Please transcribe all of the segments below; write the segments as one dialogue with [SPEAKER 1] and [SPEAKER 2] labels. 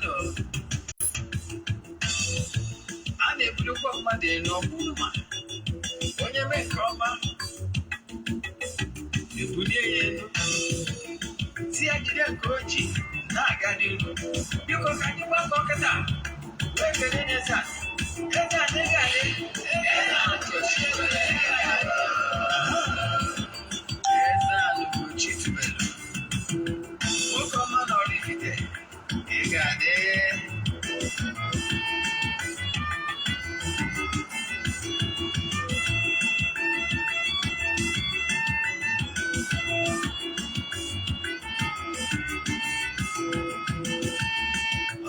[SPEAKER 1] Daalụnụ. A na-ebulukwa mmadụ elu ọ bụrụ ma onye mee nke ọma, ebulie ya elu, si ya jide nke o ji na-aga n'ihu. Biko, ka anyị gbakọ kịta wee kelee eze a. Eze a ga-adị. Eze Ugochi tubelu, nwoke ọma na Oraifite, ị ga-adị.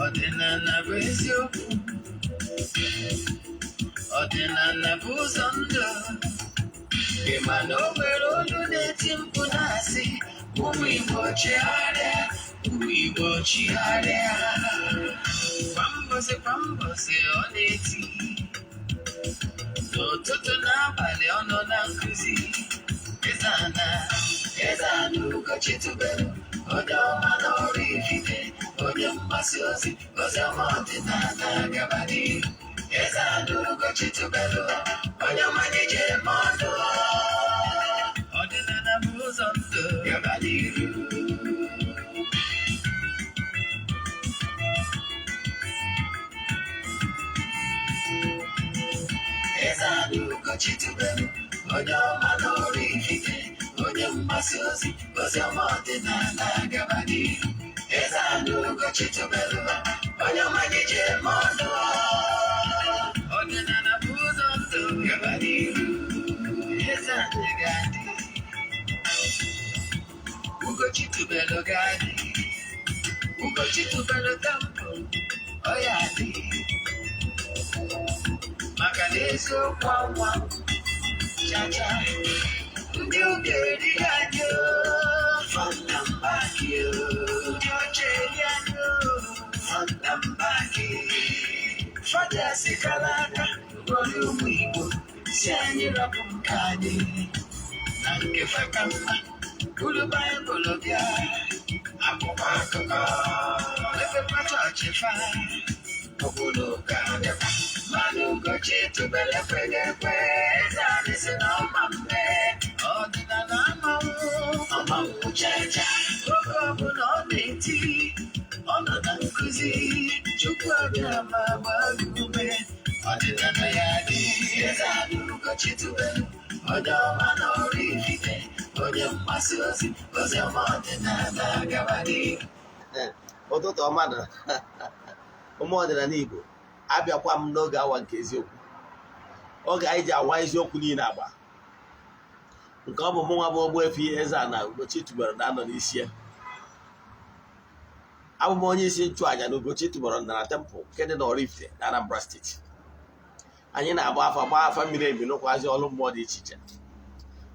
[SPEAKER 1] Ọdịnala bụ eziokwu, ọdịnala bụ ụzọ ndụ. Ị ma na o nwere olu na-eti mkpu na-asị, "Ụmụ Igbo, chigharịa, ụmụ Igbo, chigharịa." Kwa mbọsị kwa mbọsị ọ na-eti, n'ụtụtụ n'abalị ọ nọ na nkụzi. Eze ana, Eze Ana Ugochi tubelu, onye ọma na Oraifite, onye mgbasa ozi ozi ọma ọdịnala, gaba n'ihu. Eze Ana Ugochi tubelu, onye ọma na-eje eme ọnụ. Ọdịnala bụ ụzọ ndụ, gaba n'ihu. Eze Ana Ugochi tubelu, onye ọma na Oraifite, onye mgbasa ozi ozi ọma ọdịnala, gaba n'ihu. Eze Ana Ugochi tubelu, onye ọma na-eje eme ọnụ. Ọdịnala bụ ụzọ ndụ, gaba n'ihu. Eze Ana ga-adị, Ugochi tubelu ga-adị, Ugochi tubelu temple ọ ya adị, maka na eziokwu anwa chacha. Ndị ụka erighị anyị front and back, ndị ọcha eri anyị front and back. Fada sikara aka rọrọ ụmụ Igbo si anyị rapụ nke anyị na nke faka mma, buru Baịbụl bịa, akwụkwọ akụkọ, mepekwa chọọchị fa obodo ụka bịakwa. Mmanụ Ugochi tubelu ekweghị ekwe. Eze anyị si na ọma mme, ọdịnala amanwụ ọmanwụ chacha. Oge ọbụla ọ na-eti, ọ nọ na nkụzi. Chukwu abịa ma gbaa gị ume, ọdịnala ya dị. Eze anyị Ugochi tubelu, onye ọma na Oraifite, onye mgbasa ozi ozi ọma ọdịnala, gaba n'ihu.
[SPEAKER 2] Ụtụtụ ọma na ụmụ ọdịnala Igbo. Abịakwa m n'oge awa nke eziokwu, oge anyị ji awa eziokwu niile agba nke ọ bụ mụ nwa bụ Ogbuefi Eze-Ana Ugochi tubelu na-anọ n'isi ya. Abụ m onye isi nchụàjà na Ugochi tubelu na temple nke dị n'Oraifite na Anambra Steeti. Anyị na-agba afa, gbaa afa mmiri emi, nụkwazi ọrụ mmụọ dị iche iche.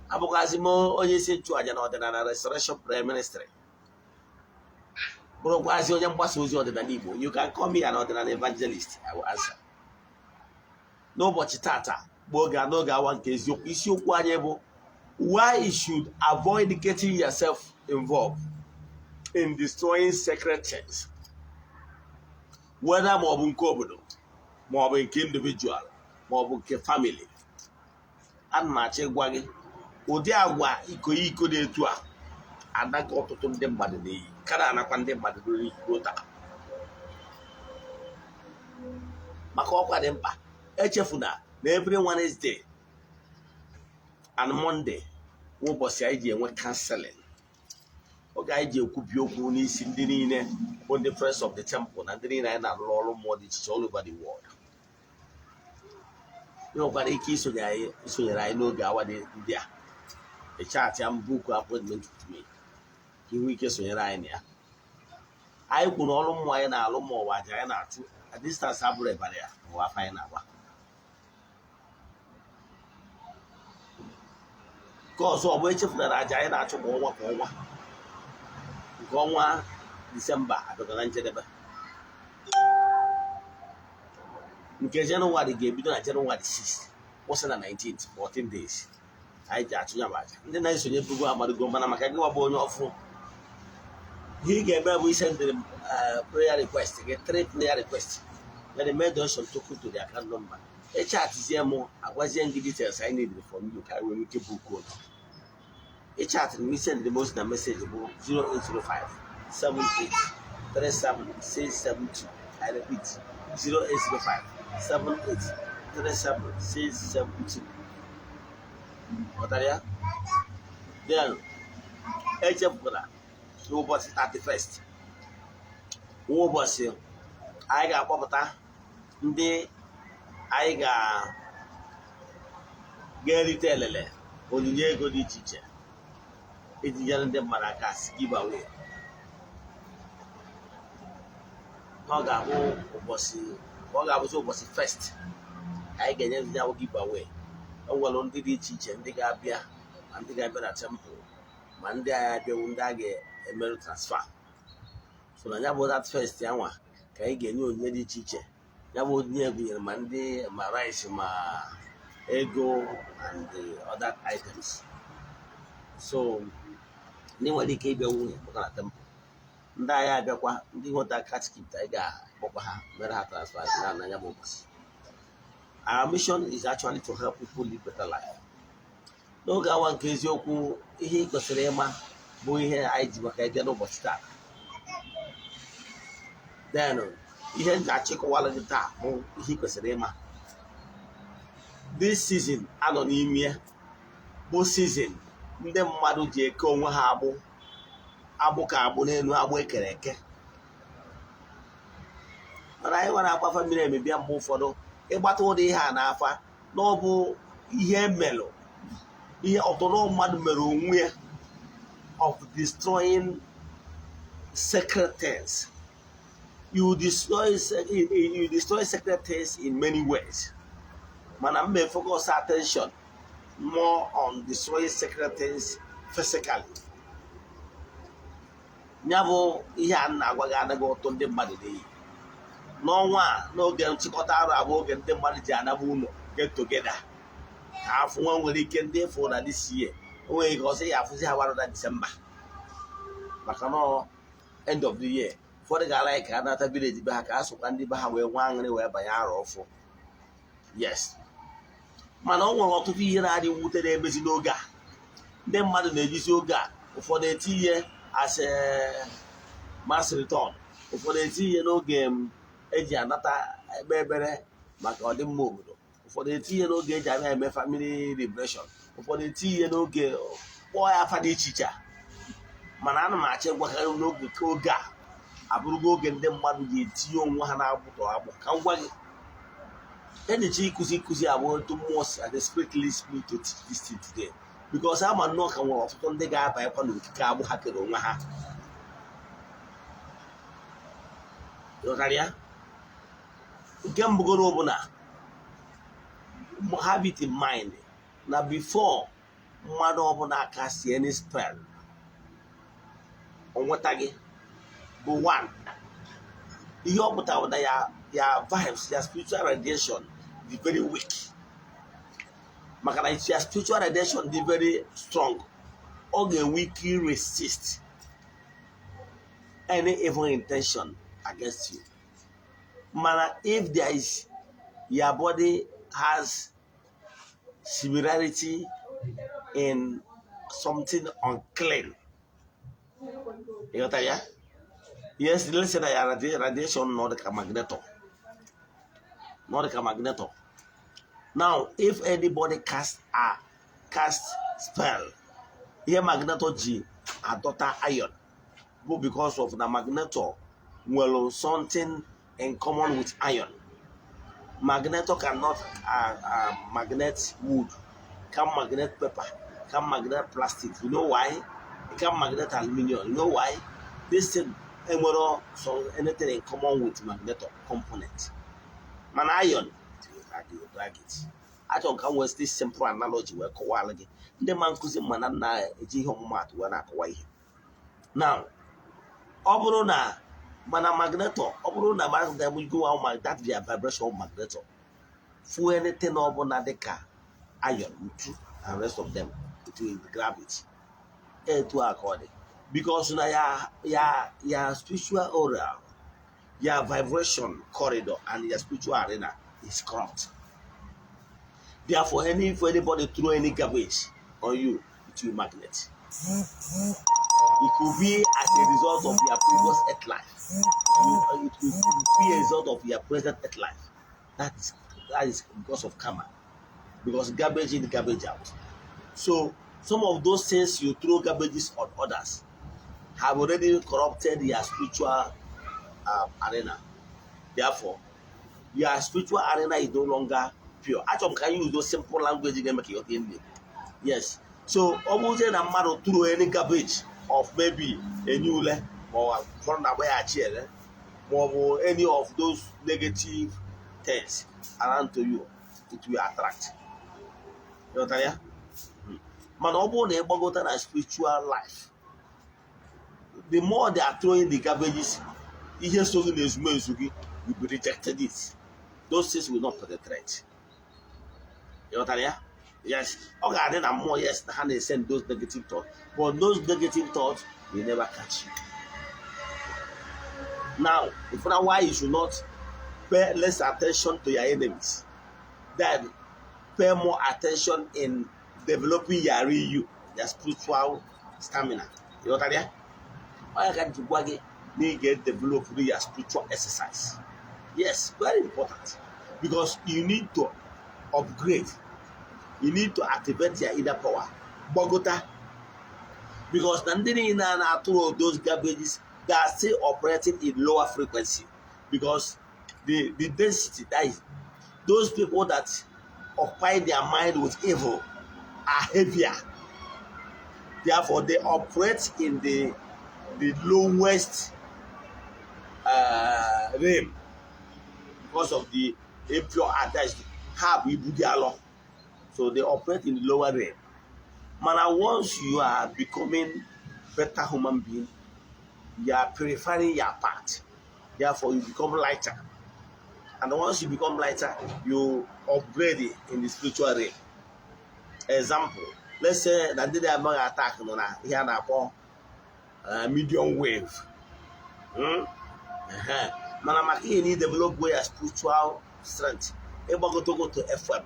[SPEAKER 2] Abụkwazi m onye isi nchụàjà na Ọdịnala Restoration Prayer Ministry, bụrụkwazi onye mgbasa ozi ọdịnala Igbo. You can call me an ọdịnala evangelist, I will answer. N'ụbọchị tata bụ oge n'oge awa nke eziokwu, isiokwu anyị bụ "Why you should avoid getting yourself involved in destroying sacred things", whether ma ọ bụ nke obodo, ma ọ bụ nke individual, ma ọ bụ nke family. Ana m achọ ịgwa gị ụdị agwa iko iko dị etu a anaghị ọtụtụ ndị mmadụ n'iyi, kara anakwa ndị mmadụ n'iyi ruo taa, maka ọkwa dị mkpa. Echefuna na every Wednesday and Monday bụ ụbọchị anyị ji enwe counseling, oge anyị ji ekwubi okwu n'isi ndị niile bụ ndị Friends of the Temple na ndị niile anyị na-alụ ọrụ mmụọ dị iche iche all over the world. Ị nwekwara ike isonyere anyị n'oge awa dị ndị a. Ị chat ya m, book appointment with me, ka ị nwee ike sonyere anyị na ya. Anyị kwuru ọrụ mmụọ anyị na-alụ ma ọwa aja anyị na-achụ a distance abụrụ ịbara ya ma ụwa afọ anyị na-agba. Nke ọzọ ọ bụ echefuna na aja anyị na-achụ kwa ọnwa kwa ọnwa, nke ọnwa Disemba abịago na njedebe. Nke Jenụwarị ga-ebido na Jenụwarị 6, kwụsị na 19th, 14 days anyị ji achụ ya bụ aja. Ndị na-esonye bugo amadugo, mana maka gị bụ onye ọfụ, ihe ị ga-eme bụ isendịrị m prayer request gị, three prayer request, then make donation token to the account number. Ịchatizie m, agwazie m gị details I need from you ka anyị nwere ike book ụlọ. Ịchatịrị m, send m ozi na message bụ 0805 78 37 672. I repeat, 0805 78 37 672. Ghọtara ya? Then echefukwala n'ụbọchị 31st, nwa ụbọchị anyị ga-akpọpụta ndị anyị ga-erite elele onyinye ego dị iche iche iji nyere ndị mmadụ aka as giveaway. Ọ ga-abụ ụbọchị, ọ ga-abụzi ụbọchị first ka anyị ga-enye ndị ahụ giveaway. E nwere ndị dị iche iche, ndị ga-abịa, ma ndị ga-abịa na temple, ma ndị agha abịawu, ndị a ga-emerụ transfer. So na ya bụ that first ya nwa ka anyị ga-enye onyinye dị iche iche. Ya bụ onyinye gụnyere ma ndị ma rice, ma ego and the other items. So ndị nwere ike ịbịa nwunye pụta na temple, ndị agha abịakwa, ndị nweta catechist, anyị ga-akpọkwa ha, mere ha transfer na ya bụ ụbọchị. Our mission is actually to help people live better life. N'oge awa nke eziokwu, ihe ị kwesịrị ịma bụ ihe anyị ji maka ịbịa n'ụbọchị taa. Then ihe m ga-achịkọwara gị taa bụ ihe ị kwesịrị ịma. This season anọ n'ime bụ season ndị mmadụ ji eke onwe ha agbụ, agbụ ka agbụ n'elu agbụ ekere eke. Mana anyị nwere agbafa mmiri emebia. Mgbe ụfọdụ ịgbata ụdị ihe a n'afa na ọ bụ ihe emelụ, ihe ọtụtụ mmadụ mere onwe ya of destroying sacred things. You destroy sacred things in many ways, mana m may focus attention more on destroying sacred things physically. Ya bụ ihe a na-agwa gị anaghị ụtụ ndị mmadụ n'iyi n'ọnwa a. N'oge nchịkọta arụ abụ oge ndị mmadụ ji anaba ụlọ, get together, ka afụ nwa nwere ike ndị ịfụ na this year, o nwere ike ọsọ ya afụzi ha warụ na Disemba, maka na end of the year, ụfọdụ ga-ala ka a nata village be ha, ka a sokwa ndị be ha wee nwa aṅụrị wee banye arọ ọfụ. Yes, mana ọ nwere ọtụtụ ihe na-adị mwute na-emezi n'oge a. Ndị mmadụ na-ejizi oge a, ụfọdụ eti ihe as a mass return, ụfọdụ eti ihe n'oge eji anata ekpe ekpere maka ọdịmma obodo, ụfọdụ eti ihe n'oge eji abịa eme family liberation, ụfọdụ eti ihe n'oge kpọọ ya afa dị iche iche a. Mana ana m achọ ịgwakarị n'oge ka oge a abụrụgo oge ndị mmadụ ga-etinye onwe ha na-agbụtọ agbụ. Ka m gwa gị, enyicha ịkụzi abụ etu mmụọ si and the spirit leads me to teach this thing today, because ama nnọọ ka nwere ọtụtụ ndị ga-abanyekwa n'okike agbụ ha kere onwe ha. Ghọtara ya? Nke mbụgoro bụ na have it in mind na before mmadụ ọbụla aka si any spell o nweta gị bụ one ihe ọ pụtara bụ na ya vibes, ya spiritual radiation dị very weak, maka na ya spiritual radiation dị very strong, ọ ga-enwe ike resist any evil intention against you. Mana if there is your body has similarity in something unclean, ịghọtara ya? Yes, let's say na ya radiation nọ dị ka magneto, nọ dị ka magneto. Now, if anybody cast spell, ihe magneto ji adọta iron bụ because of na magneto nwere something in common with iron. Magneto cannot magnet wood, can magnet paper, can magnet plastic. You know why? It can magnet aluminium. You know why? This thing enwere so anything in common with magneto component, mana iron drag it. Achọrọ ka m wee this simple analogy wee kọwara gị. Ndị ma nkụzi mana nna eji ihe ọmụmatụ wee na-akọwa ihe. Now, ọ bụrụ na mana magneto, ọ bụrụ na magneto go out, that their vibration of magneto fu anything ọbụla dịka iron, ntu and rest of them, it will grab it. Etu a ka ọ dị. Because na ya spiritual aura, your vibration corridor and your spiritual arena is corrupt. Therefore, any if anybody throw any garbage on you, it will magnet. It could be as a result of your previous earth life. It could be a result of your present earth life. That is because of karma. Because garbage in, garbage out. So some of those things you throw garbages on others have already corrupted your spiritual arena. Therefore, your spiritual arena is no longer pure. Achọrọ m ka anyị use those simple language ga-eme ka ịghọta ihe m na-ekwu. Yes. So ọ bụrụzie na mmadụ throw any garbage of maybe enye ule, ma ọ ụfọdụ na-agba ya achị ere, ma ọ bụ any of those negative things around to you, it will attract. Ịghọtara ya? Mana ọ bụrụ na ị gbagota na spiritual life, the more they are throwing the garbages, ihe so gị na ezumezu gị will be rejected it. Those things will not penetrate. Ịghọtara ya? Yes, ọ ga-adị na mmụọ, yes, na ha na-esend those negative thoughts, but those negative thoughts will never catch you. Now, if now why you should not pay less attention to your enemies, then pay more attention in developing your real you, your spiritual stamina. Ịghọtara ya? Ọ ya ka m ji gwa gị na ị ga-develop your spiritual exercise. Yes, very important, because you need to upgrade, you need to activate your inner power, gbagota, because na ndị niile a na-atụrụ those garbages, they are still operating in lower frequency, because the density, that is, those people that occupy their mind with evil are heavier. Therefore, they operate in the lowest realm because of the impure attached ha bụ ibu dị alọ. So they operate in the lower realm. Mana once you are becoming better human being, you are purifying your path. Therefore, you become lighter, and once you become lighter, you upgrade in the spiritual realm. Example, let's say na ndị na-amaghị attack nọ na ihe a na-akpọ medium wave. Ehe. Mana maka ihe na i develop ya spiritual strength, ịgbagotogo to FM,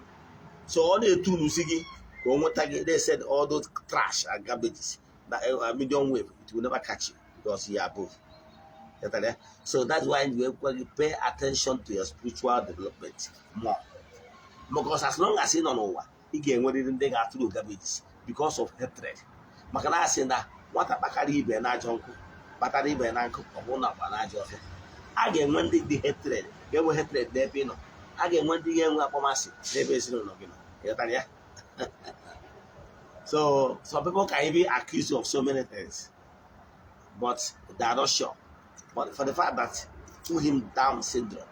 [SPEAKER 2] so ọ na-etunusi gị ka o nweta gị. They said all those trash and garbages na medium wave, it will never catch you because you are above. Ghọtara ya? So that's why you gwa gị pay attention to your spiritual development more, because as long as ị nọ n'ụwa, ị ga-enwerịrị ndị ga-atụrụ garbages because of hatred, maka na asị na nwata kpakara ibe na ajọ nkụ kpatara ibe na nkụ, ọ bụrụ na akpa na ajọ ọfịa. A ga-enwe ndị dị hatred, ga-enwe hatred n'ebe ị nọ. A ga-enwe ndị ga-enwe akpọmasị n'ebe ezinụlọ gị nọ. Ịghọtara ya? So some people can even accuse you of so many things, but they are not sure, but for the fact that put him down syndrome.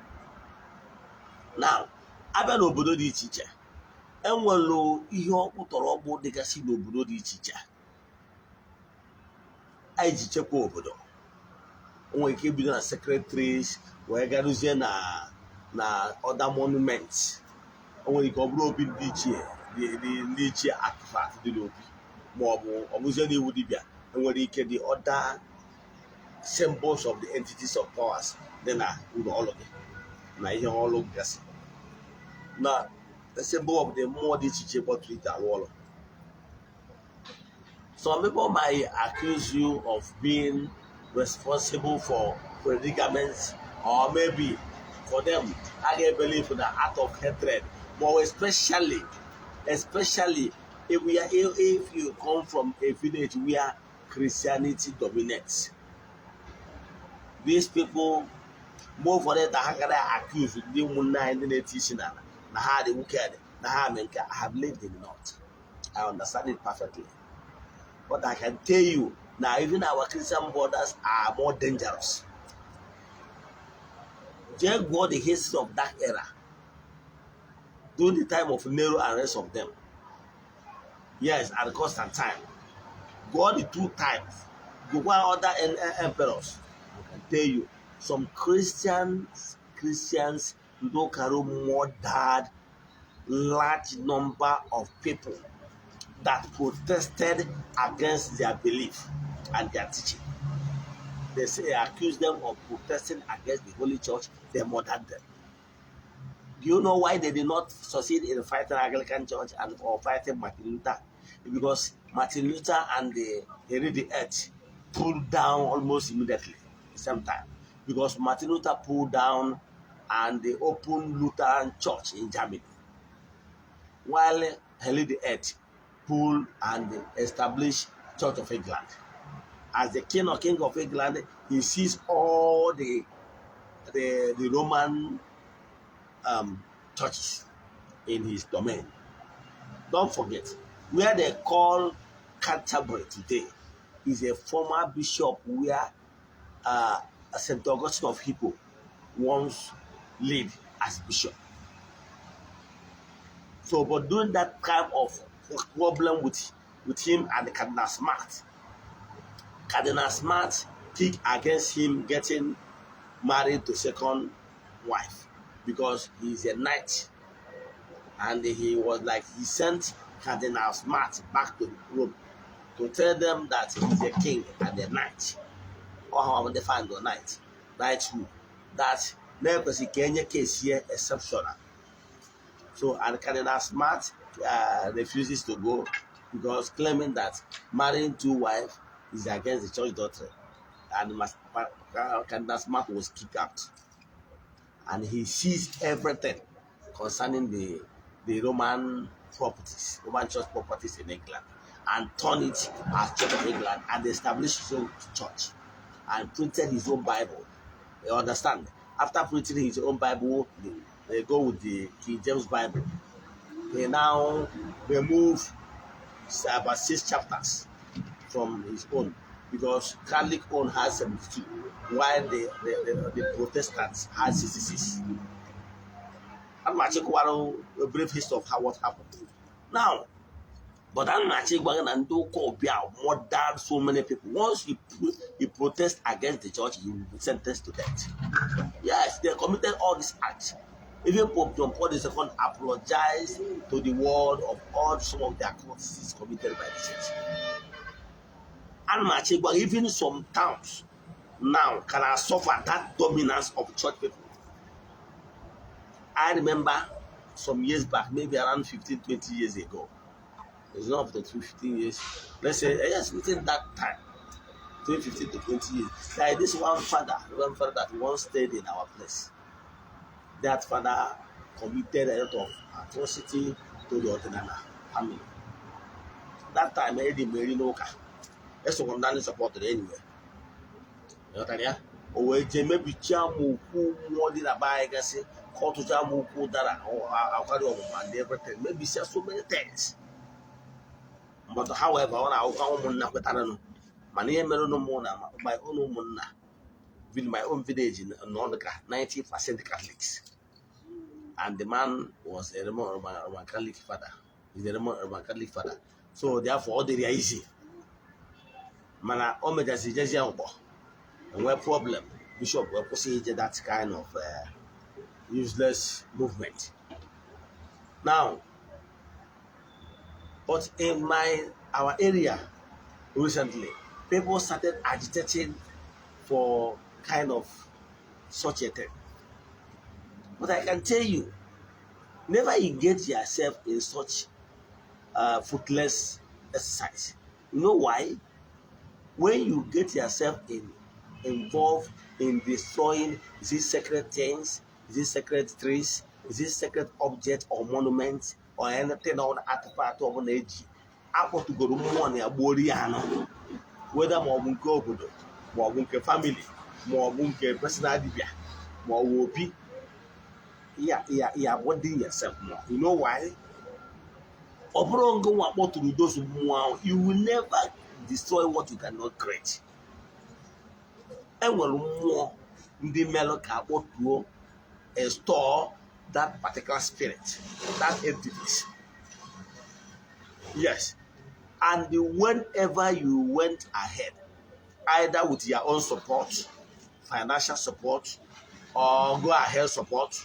[SPEAKER 2] Now, abịa n'obodo dị iche iche, enwere ihe ọkpụtọrọ ọkpụ dịgasị n'obodo dị iche iche anyị ji chekwa obodo. O nwere ike ibido na sacred trees wee garuzie na other monuments. O nwere ike ọ bụrụ obi ndị ichie, ndị ichie artifact dị n'obi, ma ọ bụ ọ bụzie n'iwu dibịa. Enwere ike the other symbols of the entities of powers dị na ụlọ ọrụ gị na ihe ọrụ gasị na the symbol of the mmụọ dị iche iche gbọtụrụ ite arụ ọrụ. Some people might accuse you of being responsible for predicaments, or maybe for them, I get believe in the act of hatred. But especially if you come from a village where Christianity dominates, these people, more for them, ha gara accuse ndị ụmụnne anyị ndị na-eti isi n'ala na ha dị wicked, na ha mee nke. I have lived in the north. I understand it perfectly. But I can tell you now, even our Christian brothers are more dangerous. Jee gụọ the history of that era during the time of Nero and rest of them. Yes, and Constantine. Gụọ the two times. Gụkwa other emperors. I can tell you, some Christians ndị ụka Rome murdered large number of people that protested against their belief. and their teaching. They say they accused them of protesting against the Holy Church. They murdered them. Do you know why they did not succeed in fighting Anglican Church and or fighting Martin Luther? Because Martin Luther and the Henry VIII pulled down almost immediately, the same time. Because Martin Luther pulled down and they opened Lutheran Church in Germany, while Henry VIII pulled and established Church of England. As the king of England, he seized all the Roman churches in his domain. Don't forget, where they call Canterbury today is a former bishop where St. Augustine of Hippo once lived as bishop. So, but during that time of problem with him and Cardinal Smart kicked against him getting married to second wife because he's a knight. And he was like, he sent Cardinal Smart back to Rome to tell them that he's a king and a knight. Or how they find the knight, knighthood. That na-ekwesị ka enye case here exceptional. So, and Cardinal Smart refuses to go because claiming that marrying two wives is against the church doctrine. And Cardinal Smart was kicked out. And he seized everything concerning the Roman properties, Roman church properties in England, and turned it as Church of England and established his own church and printed his own Bible. You understand? After printing his own Bible, they go with the King James Bible. They now remove about six chapters from his own because Catholic own has 72, while the Protestants has 66. I'm actually a brief history of how what happened. Now, but I'm actually going and do murdered so many people. Once you protest against the church, you will be sentenced to death. Yes, they committed all these acts. Even Pope John Paul II apologized to the world of all some of the atrocities committed by the church. And Machigwa, even some towns now can suffer that dominance of church people. I remember some years back, maybe around 15, 20 years ago. It's not up to 15 years. Let's say, yes, within that time, between 15 to 20 years. Like this one father that once stayed in our place. That father committed a lot of atrocity to the Ọdịnala family. That time, Eddie Mary n'ụka. Esokwa m na ndị supportụrụ anyway. Ịghọtara ya? O wee jee mebichaa m okwu mmụọ dị na be anyị gasị ka ọ tụchaa m okwu dara akwari ọmụma and everything, mebisia so many things. But however, ọ na-awụkwa ụmụnna kwetaranụ, mana ihe mere mụ na my own ụmụnna, my own village nọ ka 90% Catholics, and the man was a Roman Catholic father. He's a Roman Catholic father, so therefore ọ dịrị ya easy, mana o mechazi jezi ya ụkpọ enwee problem. Bishop wee kwụsị ije that kind of useless movement now. But in my our area recently, people started agitating for kind of such a thing. But I can tell you, never engage yourself in such fruitless exercise. You know why? When you get yourself in involved in destroying these sacred things, these sacred trees, these sacred object or monument or anything on artifact ọbụla eji akpọtugoro mmụọ na ya gbuoro ya anụ, whether ma ọ bụ nke obodo, ma ọ bụ nke family, ma ọ bụ nke personal dibia, ma ọ bụ obi ya ya ya, bonding yourself more. You know why? Ọ bụrụ ngị nwa kpọtụrụ those mmụọ ahụ, you will never destroy what you cannot create. Enwere mmụọ ndị melụ ka akpọtuo, restore that particular spirit, that entities. Yes, and whenever you went ahead, either with your own support, financial support, or go ahead support,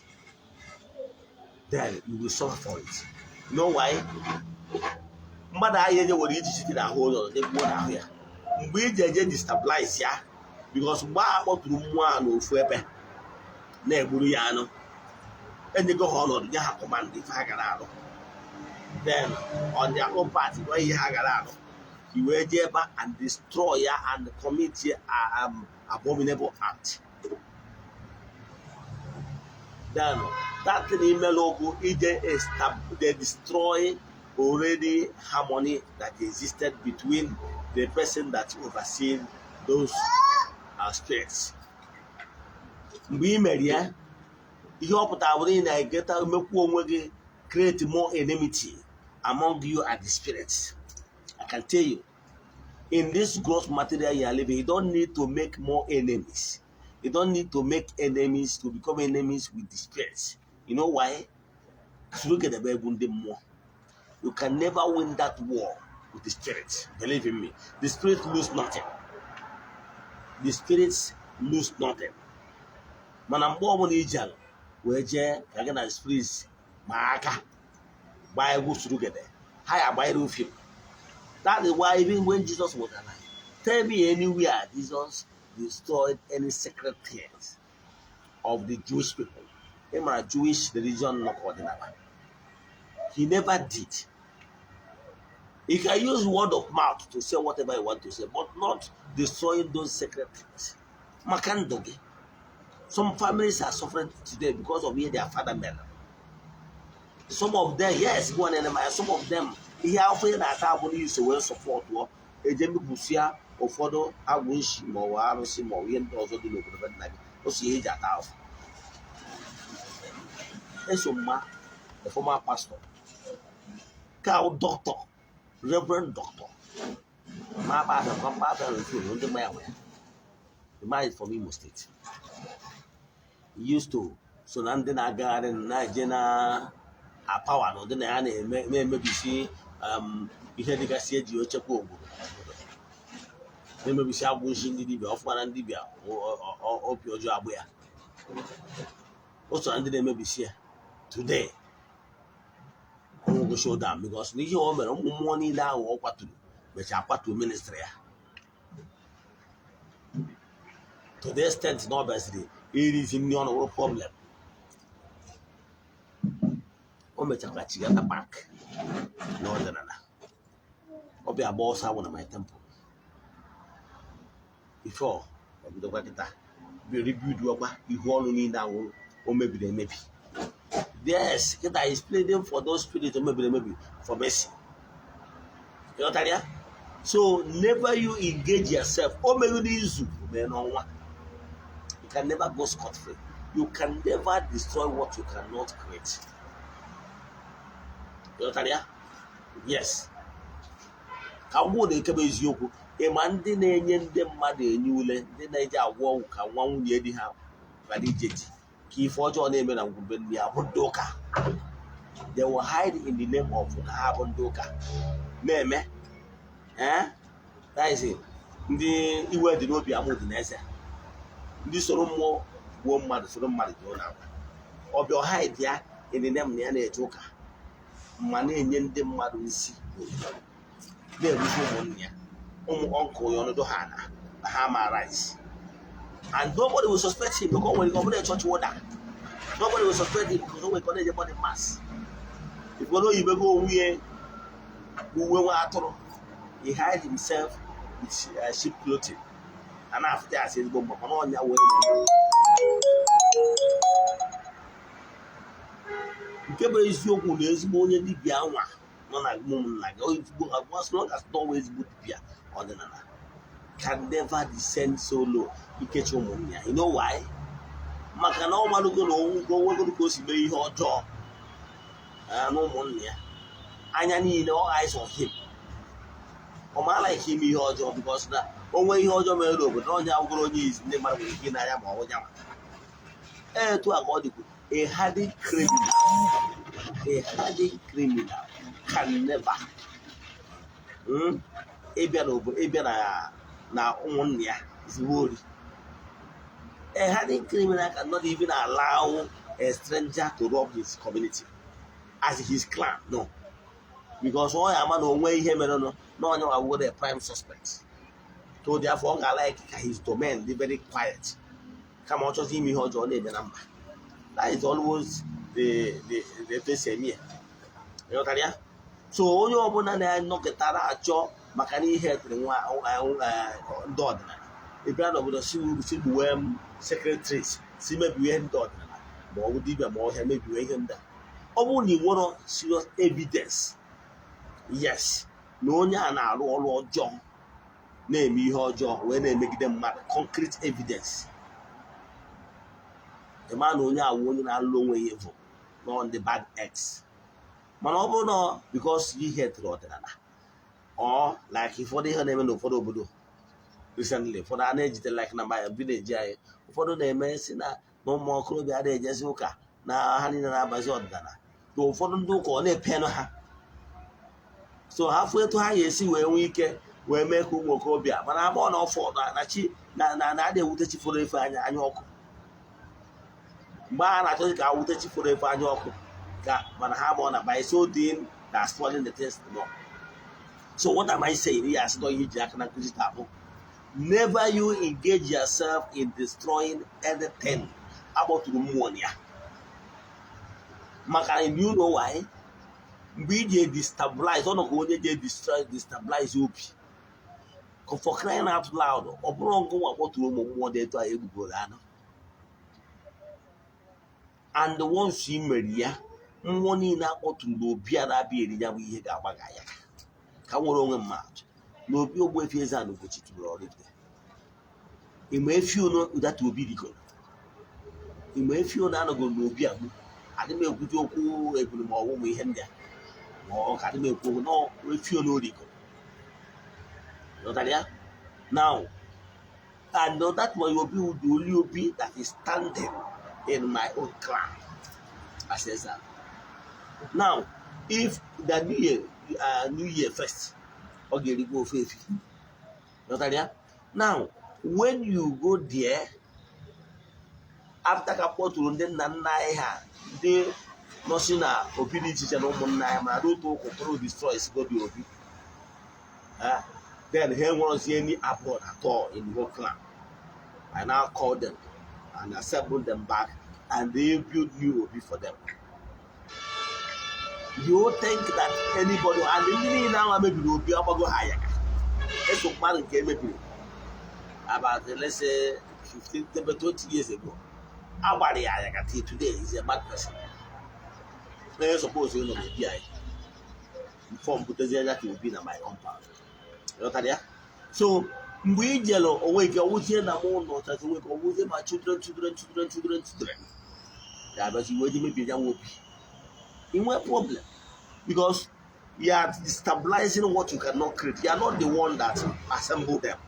[SPEAKER 2] then you will suffer for it. You know why? Mmadụ ahịa enye nwere ijiji dị n'ahụ onye ọzọ jee gbuo n'ahụ ya. Mgbe iji eje destabilize ya, because mgbe a kpọtụrụ mmụọ a n'ofu ebe na-egburu ya anụ, enyego ha ọnọdụ, nye ha command ife ha gara arụ. Then on their own part, gwa ihe ha gara arụ, i wee jee ebe and destroy ya and commit abominable act. Then that thing imelu bụ ije they destroy already harmony that existed between the person that overseen those spirits. Mgbe ị mere ya, ihe ọ pụtara bụ na ị na-egeta mekwu onwe gị, create more enmity among you and the spirits. I can tell you, in this gross material you are living, you don't need to make more enemies. You don't need to make enemies, to become enemies with the spirits. You know why? Look at the Bible, ndị mmụọ. You can never win that war with the spirits. Believe in me. The spirit lose nothing. The spirits lose nothing. Mana mgbe ọbụla iji ala wee jee ka gị na spirits ma aka gbaa egwu surugede, ha ya agbanyere film. That is why even when Jesus was alive, tell me anywhere Jesus destroyed any sacred things of the Jewish people. Ị mara Jewish religion nọkọ ọdịnala. He never did. He can use word of mouth to say whatever he want to say, but not destroying those sacred things. Maka ndụ gị. Some families are suffering today because of ihe their father mere. Some of them, yes, go on enemy. Some of them, ihe afọ ị na-ata abụ n'iso wee support eje mebusịa ụfọdụ agwụ nshi ma ọ bụ arụsị ma ọ bụ ihe ndị ọzọ dị n'obodo be nna gị. O so ihe eji ata afụ. Eso mma, the former pastor, ka doctor, reverend doctor, ma akpa afọ kwa mkpa afọ na ndị mma ya nwe ya. The man is from Imo State. He used to so na ndị na-agagharị na-eje na apawa na ụdị na ya na-eme na-emebisi ihe dịgasị eji echekwa obodo, na-emebisi agwụ nshi ndị dibịa ọfụma na ndị dibịa obi ọjọọ agbụ ya. O so na ndị na-emebisi ya. Today ọnwụgo showdown, because n'ihe o mere, ụmụ mmụọ niile ahụ ọ kwaturu mechaa kwatuo ministry ya to the extent na ọ bịaziri irizi nri ọnụ wụrụ problem. O mechakwa chigata back n'ọdịnala. Ọ bịa gba ọsọ agwụ na my temple before ọ bidokwa kịta rebuild ọkwa ihu ọrụ niile ahụ o mebiri emebi. Yes, kịta is pleading for those spirits o mebiri emebi for mercy. Ịghọtara ya? So never you engage yourself. O meghị n'izu, o mee n'ọnwa, you can never go scot free. You can never destroy what you cannot create. Ịghọtara ya? Yes, ka m gwuo na ekebe eziokwu. Ịma ndị na-enye ndị mmadụ enye ule, ndị na-eji agwọ ọgwụ ka nwa nwunye di ha ghara ije di, ka ife ọjọọ na-eme na ngwurube nne ya, bụ ndị ụka. They will hide in the name of na ha bụ ndị ụka na-eme. That is it. Ndị iwe dị n'obi amụ dị n'eze, ndị soro mmụọ gbuo mmadụ, soro mmadụ jụọ na agwa ọbịa hide ya in the name na ya na-eje ụka, ma na-enye ndị mmadụ nsi, na-eruzi ụmụnne ya, ụmụ uncle ya ọnọdụ ha na ha ma rice, and nobody will suspect him because when ọ bụrụ church warder, nobody will suspect him because o nwere ka ọ na-eje body mass. If onye oyibego onwe ya uwe nwa atụrụ, he hide himself with sheep clothing, a na-afụta ya asị ezigbo mma, mana ọnya wee na-eme. Nke bụ eziokwu na ezigbo onye dibịa nwa nọ na ụmụnna gị, ezigbo, as long as na ọwa ezigbo dibịa ọdịnala, can never descend so low ikechi ụmụnne ya. You know why? Maka na ọ malụgo na onwegoro ka o si mee ihe ọjọọ na ụmụnne ya anya niile, all eyes on him. Ọ maala ike ime ihe ọjọọ, because na onwe ihe ọjọọ mere n'obodo na onye awụgoro onye izi ndị mmadụ nwere ike n'anya ma ọ nyanwa. Etu a ka ọ dịkwu. A hardened criminal, a hardened criminal can never ịbịa n'obodo, ịbịa na ụmụnne ya zuo ori. A hardened criminal cannot even allow a stranger to rob his community as his clan, no, because ọ ya ama na onwe ihe mere nụ na onye nwa the prime suspect. So therefore, ọ ga-like ka his domain dị very quiet, kama ọ chọzi ime ihe ọjọọ na-eme na mba. That is always the etu esi eme ya. Ịghọtara ya? So onye ọbụla na-anọkịtara achọ maka na ihe tere nwa ndị ọdịnala, ị bịa n'obodo si gbuwe m sacred trees, si mebiwe ihe ndị ọdịnala, ma ọ bụ dibịa ma ọhịa mebiwe ihe ndị a, ọ bụrụ na ị nwere serious evidence, yes, na onye a na-arụ ọrụ ọjọọ, na-eme ihe ọjọọ wee na-emegide mmadụ, concrete evidence, ịma na onye awụ onye na-alụ onwe ya evil nọ ndị bad eggs. Mana ọ bụrụ na because ihe tụrụ ọdịnala, ọ like ụfọdụ ihe na-eme n'ụfọdụ obodo recently, ụfọdụ a na-ejide, like na village anyị, ụfọdụ na-eme si na ụmụ okorobịa a na-ejezi ụka, na ha niile na-abazi ọdịnala. To ụfọdụ ndị ụka, ọ na-epenụ ha. So ha fụ etu ha ga-esi wee nwee ike wee mee ka ụmụ okorobịa mana ama na ọfọ na chi na na ada ewute chi fọrọ efe anya ọkụ. Mgbe a na-achọzi ka awute chi fọrọ efe anya ọkụ ka, mana ha ma na by so doing they are spoiling the things more. So what am I saying? Ihe asị nọ ihe iji aka na nkụzi taa bụ, never you engage yourself in destroying anything akpọtụrụ mmụọ na ya, maka you know why? Mgbe ị ji destabilize ọ nọ ka onye ji destroy, destabilize obi, for crying out loud, ọ bụrụ ngụnwa kpọtụrụ ụmụ mmụọ dị etu a egbugoro anụ. And once ị mere ya, mmụọ niile akpọtụrụ n'obi a na-abịa eri ya bụ ihe ga-agbaga ya. Ka nwere onwe mmadụ n'obi Ogbuefi Eze-Ana Ugochi tụrụ Oraifite, ịma efi ono ụdata obi rigoro, ịma efi ono anọgoro n'obi agbụ. Adị m ekwute okwu ebulu ma ọ bụ ụmụ ihe ndị a, ma ọ ka adị m ekwu okwu na efi ono rigoro. Ghọtara ya? Now, and that my obi, the only obi that is standing in my own clan as Eze-Ana. Now, if the new year first, ọ ga-erikwa ofe efi. Ghọtara ya? Now, when you go there, after ka kpọtụrụ ndị nna nna anyị ha, ndị nọsi na obi dị iche iche na ụmụnna anyị, mana otu ụkwụ pụrụ destroy go the obi. Then ha enwerozi any abroad at all in the whole clan. I now call them and assemble them back, and they build new obi for them. You think that anybody, and ndị niile ahụ mebiri obi agbago ha ya eso mmadụ nke emebiri about, let's say, 15 20 years ago, agbara ya aya ka till today is a bad person. Onye suppose ịnọ n'obi anyị before mbutezie ya ka obi na my compound. Ghọtara ya? So mgbe ị jere onwe gị, ọwụzie na mụ nọ chazi onwe gị, ọwụzie ma children, children, children, children, children ga-abịazi wee ji mebie ya nwa obi, inwe problem, because you are destabilizing what you cannot create. You are not the one that assembled them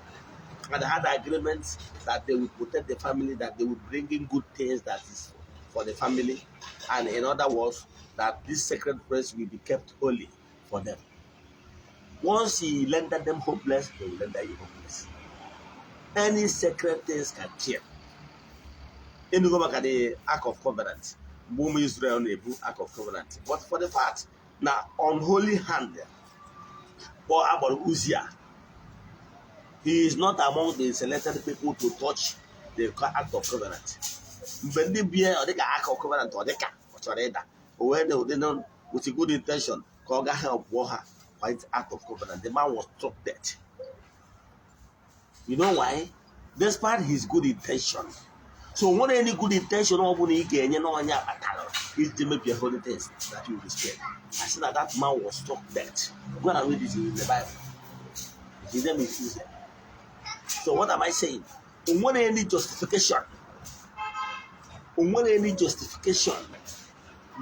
[SPEAKER 2] and had agreements that they will protect the family, that they will bring in good things that is for the family, and in other words, that this sacred place will be kept holy for them. Once you render them hopeless, they will render you hopeless. Any sacred things can kill. Enugo maka the Ark of Covenant, mgbe ụmụ Israel na-ebu Ark of Covenant, but for the fact na unholy hand kpọọ agbara Uzia, he is not among the selected people to touch the Ark of Covenant. Mgbe ndị bie, ọ dịka Ark of Covenant ọ dịka ọ chọrọ ịda, o wee dị ụdị with a good intention ka ọ gaa help ha fight Ark of Covenant. The man was struck dead. You know why? Despite his good intention. So nwere any good intention ọ bụla ị ga-enye n'ọnya kpatara iji mebie holy things that you respect, I say that that man was struck dead. Go and read it in the Bible. His name is Uzziah. So what am I saying? Onwere any justification, onwere any justification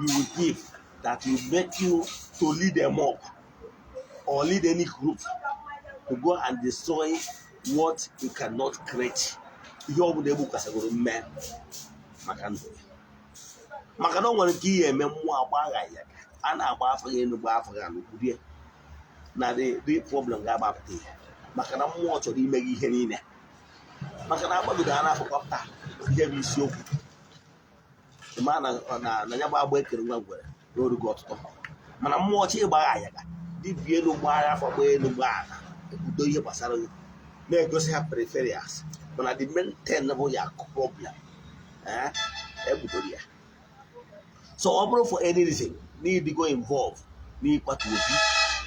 [SPEAKER 2] you will give that will make you to lead a mob or lead any group to go and destroy what you cannot create. Ihe ọ bụla egbukwasịgoro mme maka ndụ ya, maka na o nwere ike ihe eme mmụọ agba ya, a na-agba afọ ya elu, gba afọ ya n'okpuru ya, na the problem ga-agbapụta ihe, maka na mmụọ chọrọ ime gị ihe niile, maka na agbagodo ha n'afọ gbapụta ihe bụ isiokwu. Ma na ya bụ agba ekere nwa ngwere n'orugo ọtụtụ, mana mmụọ chi ịgbagha ayaga dibịa elu, gbaa afọ, gbaa elu, gbaa ala, ekwudo ihe gbasara gị. Na-egosi ha peripherals, mana the main thing bụ ya problem, eh, egbudoro ya. So ọ bụrụ for any reason need go involve n'ịkwatu obi,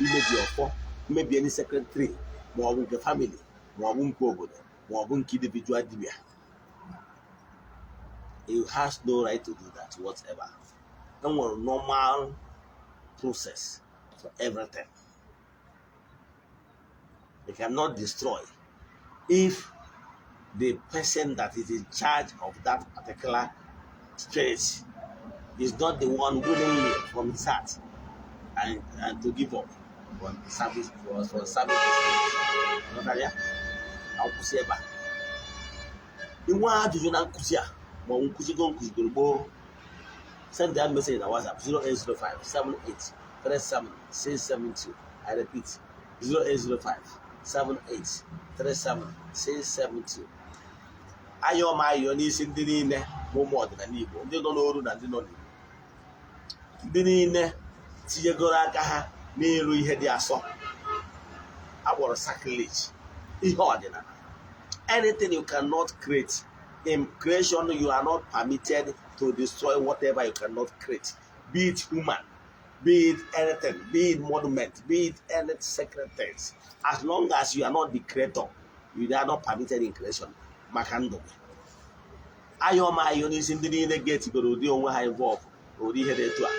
[SPEAKER 2] imebi ọfọ, imebi any sacred tree, ma ọ bụ nke family, ma ọ bụ nke obodo, ma ọ bụ nke individual dibia, he has no right to do that whatever. Enwere normal process for everything. You cannot destroy if the person that is in charge of that particular spirit is not the one willingly from his heart and to give up for service for service the spirit. Ghọtara ya? Ka m kwụsị ebe a. Inwe ajụjụ na nkụzi a ma ọ bụ nkụzigo nkụzigoro gboo, send that message na WhatsApp 0805 78 37 672. I repeat, 0805 78 37 672. Ayọ m ayọ n'isi ndị niile bụ ụmụ ọdịnala Igbo, ndị nọ n'oru na ndị nọ n'Igbo, ndị niile tinyegoro aka ha n'ịrụ ihe dị asọ akpọrọ sacrilege, ihe ọdịnala. Anything you cannot create in creation, you are not permitted to destroy whatever you cannot create, be it human, be it anything, be it monument, be it any sacred things. As long as you are not the creator, you are not permitted in creation. Maka ndụ gị, ayọ m ayọ n'isi ndị niile ga-etigoro ụdị onwe ha involve ụdị ihe dị etu a,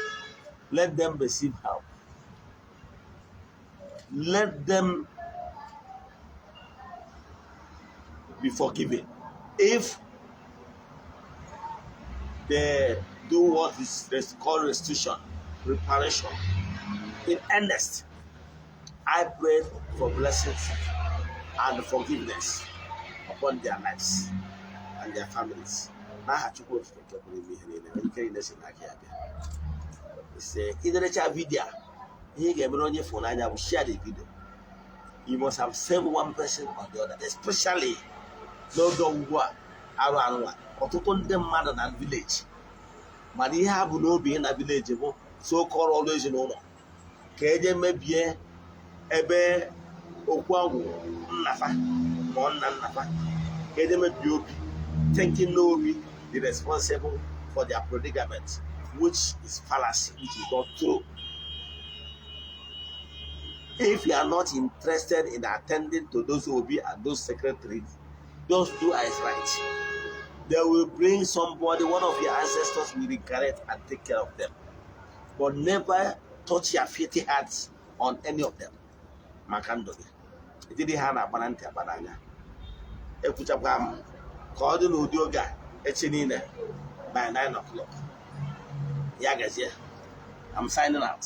[SPEAKER 2] let them receive help, let them be forgiven if they do what is called restitution, reparation in earnest. I pray for blessings and forgiveness upon their lives and their families. N'aha Chukwu Okike nke pụrụ ime ihe niile, onye ike niile si n'aka ya bịa. Ise. Iderecha video a, ihe ị ga-emere onye fụrụ n'anya bụ share the video. You must have saved one person or the other, especially n'oge ọgwụgwụ a arụ arụnwa. Ọtụtụ ndị mmadụ na village, mana ihe ha bụ n'obi na village bụ so kọrọ ọrụ ezinụlọ ka eje mebie ebe okwu agwụ nnafa ma ọ nna nnafa, ka eje mebie obi, thinking n'obi the responsible for their predicament, which is fallacy, which is not true. If you are not interested in attending to those obi and those secretaries, just do as right. They will bring somebody, one of your ancestors will incarnate and take care of them, but never touch your filthy hands on any of them. Maka ndụ gị, etiti ha na-agba na ntị, agba n'anya. Ekwuchakwa m ka ọ dị n'ụdị oge a echi niile by 9 o'clock. Ya gazie. I'm signing out.